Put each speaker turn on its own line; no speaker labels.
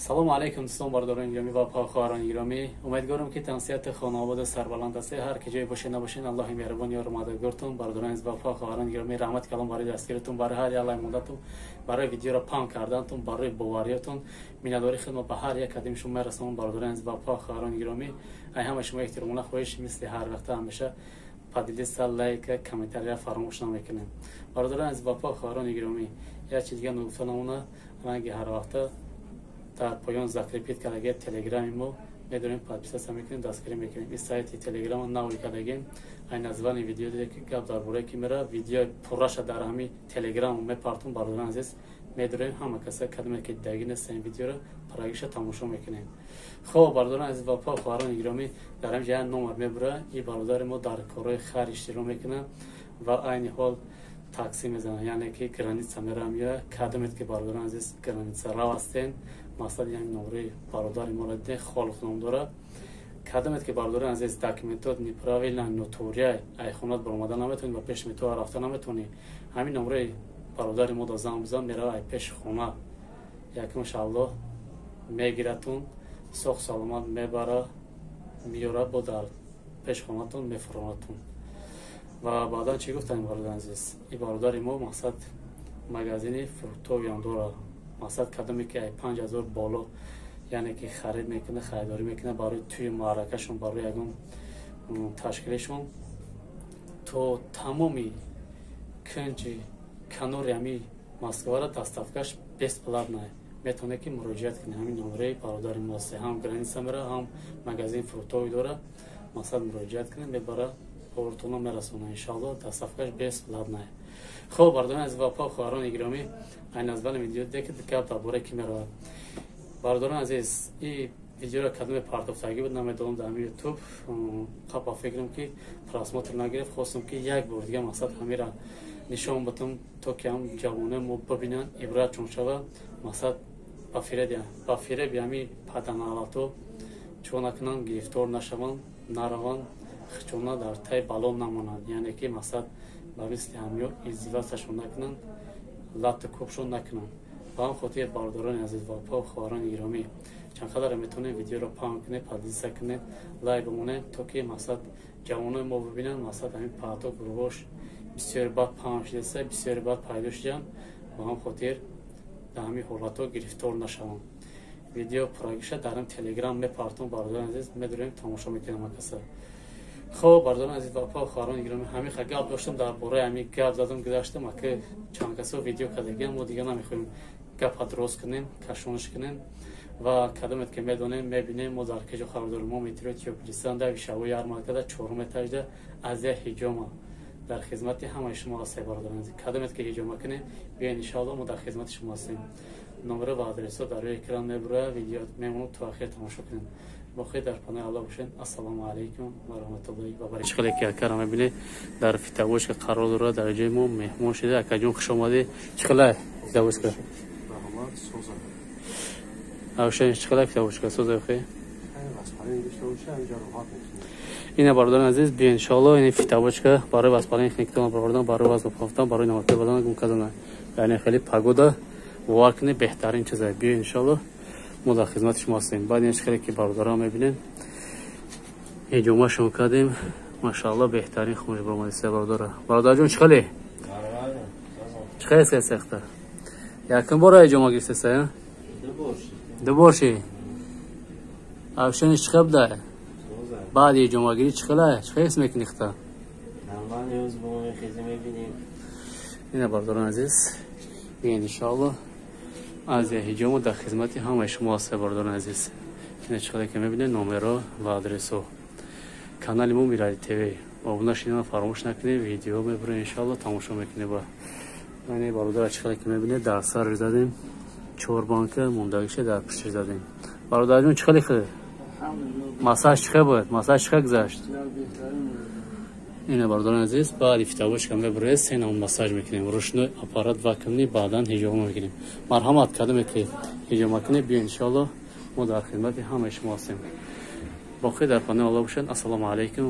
Салому алайкум, дӯстон, бародарони гиромӣ ва хоҳарони гиромӣ. Умедворам, ки тансиҳат, хонавода сарбаланд ҳастед. Ҳар ки ҷое бошед, набошед, Аллоҳи меҳрубон ёру мададгортон. Бародарони азиз ва хоҳарони гиромӣ, раҳмати калом барои дастгиритон, барои ҳар як лайк мондатон, барои видеоро паҳн карданатон, барои бовариятон. Миннатдории худро ба ҳар як кадоми шумо мерасонам. Бародарони азиз ва хоҳарони гиромӣ, ай ҳама шумо эҳтиромона хоҳиш, мисли ҳар вақта, ҳамеша поделиться, лайк, комментария фаромӯш намекунем. Бародарони азиз ва хоҳарони гиромӣ, як чиз дига ногуфта намона: ранги ҳар вақта дар поён закрепить кардаги телеграми мо медорем, подписаться мекунем, дастгирӣ мекунем. Ин сайти телеграма нави кардагем. Ай названи видео диде, ки гап дар бораи ки мера, видеои пурраша дар ҳами телеграм мепартум. Бародарон азиз, медорем, ҳама каса, кадоме ки дидаги нестем, видеоро парагиша тамошо мекунем. Хоб, бародарон азиз ва хоҳарони гиромӣ, дар ҳамин ҷа як номер мебура. И бародари мо дар корҳои хайр иштирок мекунад ва айни ҳол такси мезанад, яъне ки граница мерам. Ё кадомед ки, бародарон азиз, граница рав ҳастен, мақсад яъне номраи бародари моро дидем, Холиқ ном дорад. Кадомед ки, бародарони азиз, документот неправильно, нотурия, ай хонат баромада наметавонӣ ва пеши метро рафта наметавонӣ, ҳамин номраи бародари мо да занг бизан, мерава ай пеши хона, якумш Аллоҳ мегиратун, соғ саломат мебара, меёра, бо дар пеши хонатон мефуронатун. Ва баъдан чӣ гуфтам, бародари азиз? И бародари мо, мақсад, магазини фруктовиам дорад. Мақсад, кадоме ки ай 5000 боло, яъне ки харид мекунад, харидорӣ мекунад барои тӯи маъракашон, барои ягон ташкилишон, то тамоми кунҷи канори ҳами Москвара доставкаш бесплатная. Метавонед, ки муроҷиат кунед. Ҳамин номраи бародари мо аст, ҳам граница мера, ҳам магазин фруктовый дорад. Мақсад, муроҷиат кунед, мебара, бовартона мерасонад, иншоалло, доставкаш бесплатная. Хоб, бародарони азиз ва хоҳарони гиромӣ, ай названи видео диде, ки гап дар бораи ки меравад. Бародарони азиз, и видеоро кадоме партофтагӣ буд, намедонам, дар ҳамин Ютуб қапа фикрам, ки просмотр нагирифт. Хостам, ки як бор дига, мақсад, ҳамира нишон батам, то ки ҳам ҷавонои мо бибинанд, ибрат чун шава. Мақсад, ба фиреби ҳами паданалато чӯ накунанд, гирифтор нашаванд, нараванд, хичона дар таи бало намонанд, яъне ки, мақсад, ба мисли ҳамё издеваться-шон накунанд, латту кӯбшон накунанд. Ба ҳам хотир, бародарони азиз ва хоҳарони гиромӣ, чанд қадаре метавонем, видеоро паҳн кунем, поделиться кунем, лайк бимонем, то ки, мақсад, ҷавонои мо бибинанд. Мақсад, ҳамин паҳто гурӯҳош бисёри бад паҳн шудааста, бисёри бад пайдо шуданд. Ба ҳам хотир дар ҳамин ҳолатҳо гирифтор нашаванд. Видео пуррагиша дар ҳам телеграм мепартом, бародарони азиз, медорем, тамошо мекунем акаса. Хоб, бародарони азиз ва хоҳарони гиромӣ, ҳамин ха гап доштам, дар бораи ҳамин гап задам, гузаштам. Ака чанд касо видео кардагиам, мо дига намехоҳем гапа дуруст кунем, кашониш кунем. Ва кадомет ки медонем, мебинем, мо дар киҷо қарор дорем: мо метро Тёплый, вещевой ярмаркада, чорум этажда, Азия ҳиҷома дар хизмати ҳамаи шумо ҳастем. Бародарони азиз, кадомет ки ҳиҷома кунем, биёед, иншоалло, мо дар хизмати шумо ҳастем. Номера ва адресҳо дар рӯи экран мебурояд, видео мемонад, то ахир тамошо кунем. Боқӣ дар паноҳи Аллоҳ бошед. Ассалому алайкум ва раҳматуллоҳи ва баракатуҳ. Чӣ ки акара мебинед, дар фитобочка қарор дорад, дар ҷои мо меҳмон шуда. Акаҷон, хуш омадӣ. Чӣ хела фитобочка? Авшен, чӣ хела фитобочка, соза хе? Ина, бародарони азиз, биё, иншоалло, ин фитобочка барои воспаление хникатон баровардан, барои вазн пафтан, барои намакои бадан гум кардан, яъне хеле погода бовар кунед, беҳтарин чиза. Биё, иншоалло, мо дар хизмати шумо ҳастем. Баъд ин хеле ки бародарон мебинед, ҳиҷомашон кардем, машаалло, беҳтарин хунш баромадиста. Бародара, бародарҷон, чӣ хеле, чӣ хеле сехта? Якум бора ҳиҷома гирифтеса? Ду бор ши. Авшани чӣ хел буда? Баъди ҳиҷомагирӣ чӣ хела, чӣ хел ҳис мекунӣ хита? Ина, бародарони азиз, иншоалло, Азия ҳиҷомо дар хизмати ҳамаи шумо ҳаст. Бародарони азиз, ина чӣ хеле ки мебинед, номерҳо ва адресҳо. Канали мо Миради ТВ, обуна шудан фаромӯш накунед. Видео мебурем, иншоалло, тамошо мекунед. Ба яъне, бародара, чӣ хеле ки мебинед, дар сар задем чор банка, мондагиша дар пушти задем. Бародарҷон, чӣ хеле хел массаж, чӣ хел буд массаж, чӣ хел гузашт? Ина, бародарони азиз, баъди фитобочка мебуред, се нам массаж мекунем, ручной аппарат вакуумный, баъдан ҳиҷома мекунем. Марҳамат, кадоме ки ҳиҷома кунед, биё, иншоалло, мо дар хидмати ҳамаи шумо ҳастем. Боқӣ дар паноҳи Аллоҳ бошед. Ассалому алайкум.